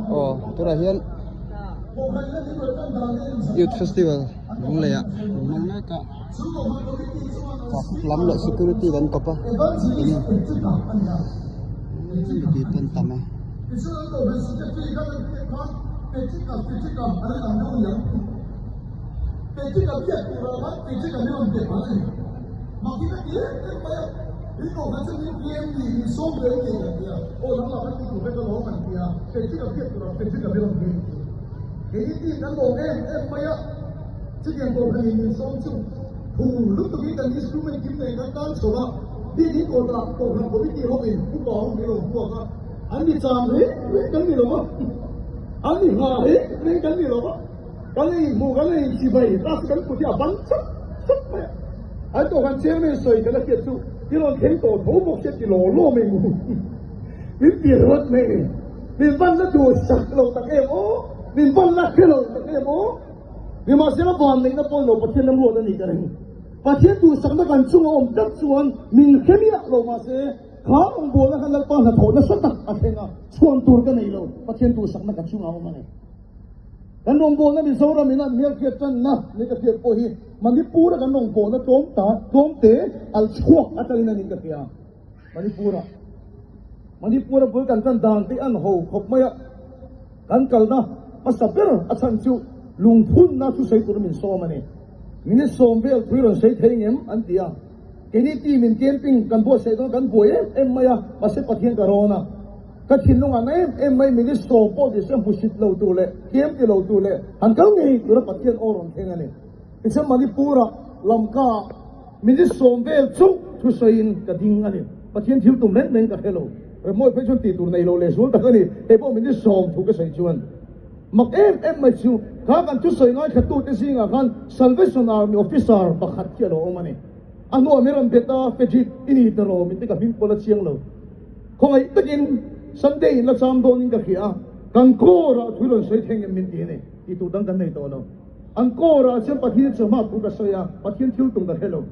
Aw tunah hian youth festival Lunglei ah an hmang mek a traffic lam leh security an kawp a mipui pawh an tam e. An ni chang reng reng kan ni lo va, an ni hna reng reng kan ni lo va, kan la inhmu, kan la inchibai, class kan put hi a ban chap chap mai a. An tawh kan cheng mai sawi kan la hriat chu i rawn thleng tawh tho bawk sia ti law law mai mu. Min ti rawt mai ni. Min van la duh sak lo tak em aw, min van la hre lo tak em aw. Nimahsela van neihna pawh lo Pathian ram ruat a ni ka ring. Pathian duhsakna kan chunga awm tlat chuan min hre miah lo mahse, Kha rawngbawlna khan Lalpa hnathawh nasa tak a thleng a, chhuan tur ka nei lo, Pathian duhsakna ka chungah a awm a ni. Kan rawngbawlna Mizoram in a hmelhriat tanna ni ka hriat pawh hi Manipur a kan rawngbawlna tlawm ta tlawmte al chhuak atangin a ni ka hria. Manipur a Manipur a bul kan tan dan te an ho khawp mai a, kan kalna hmasa ber a chhan chu lungphunna thusawi tur min sawm a ni. Minute sawm vel thui rawn sawi thei ngem an ti a. Keini team in camping kan buatsaih dawn kan buai em em mai a, mahse Pathian ka rawn a, ka thinlung ah na em em mai minute sawm pawh ti se hmusit lo tur leh tlem ti lo tur leh han kal ngei tura Pathian aw rawn thleng a ni. Tichuan Manipur ah Lamka ah minute sawm vel chauh thusawiin ka ding a ni. Pathian thil tum reng reng ka hre lo. Remawi phei chuan tih tur nei lo leh zual tak a ni. Hei pawh minute sawm thu ka sawi chuan mak em em mai chu kha kan thusawi ngaithlatute zingah khan Salvation Army officer pakhat hi a lo awm a ni. A hnuah min rawn bet a, Fejit, i ni ta rawh, min ti ka hming pawl a chiang lo. Khawngaih takin Sunday in la cham dawnin ka hria a, kan kawrah thu rawn sawi thleng em min ti a ni, tih tur dang kan nei tawh lo. An kawrah chuan Pathian chawhma thu ka sawi a, Pathian thil tum ka hre lo.